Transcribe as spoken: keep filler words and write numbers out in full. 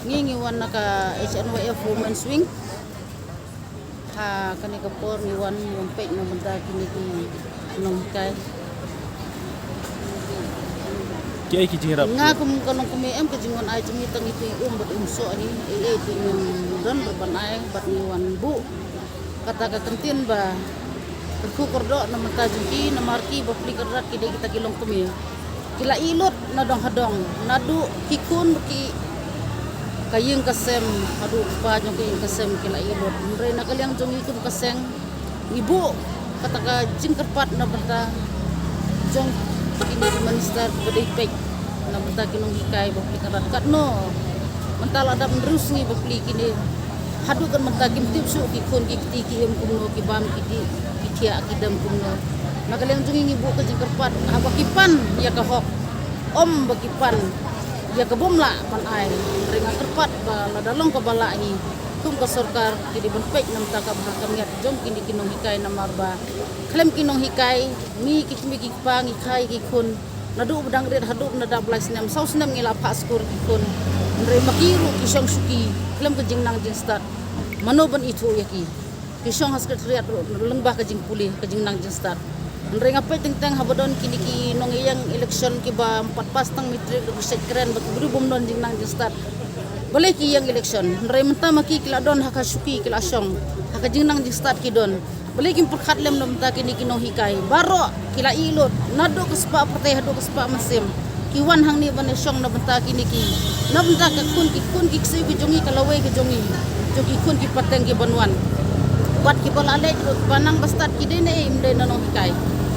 Ngi ngi wan na ka H N Y F Women's Wing. Ha kane ka por ngi wan ngi wan peit na bynta kine ki nonghikai. Ki ai ki jingïarap. Nga kum ka nongkmie em ka jingwan ai jong ngi tang iti um bad um soh hi. Ei ei ti ngi don bad ban ai bad ngi wan buh kata ka kyntien ba kyrkhu kyrdoh na bynta jong ki namar ki bapli kyrdat ki dei kita ki longkmie. Ki la ïeh lut na dong ha dong naduh ki khun ki ka ïing ka sem haduh kpa jong ka ïing ka sem ki la ïeh lut. Hynrei na ka liang jong ngi kum ka seng ngi buh kata ka jingkyrpad na bynta jong kine ki minister ba dei peit na bynta ki nonghikai bapli kyrdat katno mynta la dap hynriew sngi bapli kine. Haduh kan mynta kim tip shuh ki khun ki kti ki im kumno ki bam ki dih ki thiah ki dem kumno. Na ka liang jong ngi ngi buh ka jingkyrpad haba ki pan ïa ka hok, ym ba ki pan ïa ka bym lah ban ai. Hynrei nga kyrpad ba lada long kaba lah hi kum ka sorkar ki dei ban peit na bynta ka bha ka miat jong kine ki nonghikai namar ba khlem ki nonghikai ngi ki kmie ki kpa ngi kha ïa ki khun. Naduh ba dang rit haduh ba dang blai snem saw snem ngi la phah skul ki khun. Hynrei ma ki ruh ki shong shuki khlem ka jingnang jingstad. Mano ban ithuh ïa ki? Ki shong ha secretariat ruh lyngba ka jingpule ka jingnang jingstad. Hynrei nga peit teng teng haba don kine ki nongïeng election kiba ym pat pass tang matric ruh ki shet kren ba ki briew bym don jingnang jingstad. Balei ki ïeng election? Hynrei mynta ma ki ki la don ha ka shuki ki la shong ha ka jingnang jingstad ki don. Balei kim pyrkhat lem na bynta kine ki nonghikai? Baroh ki la ïeh lut naduh ka spah pyrthei haduh ka spah mynsiem. Ki wan hangne ban ïashong na bynta kine ki, na bynta ka khun ki khun ki ksiew ki jong ngi ka lawei ka jong ngi, jong ki khun ki pateng ki ban wan. Bad kiba la leit lut ba nang ba stad ki dei na ei ym dei na nonghikai.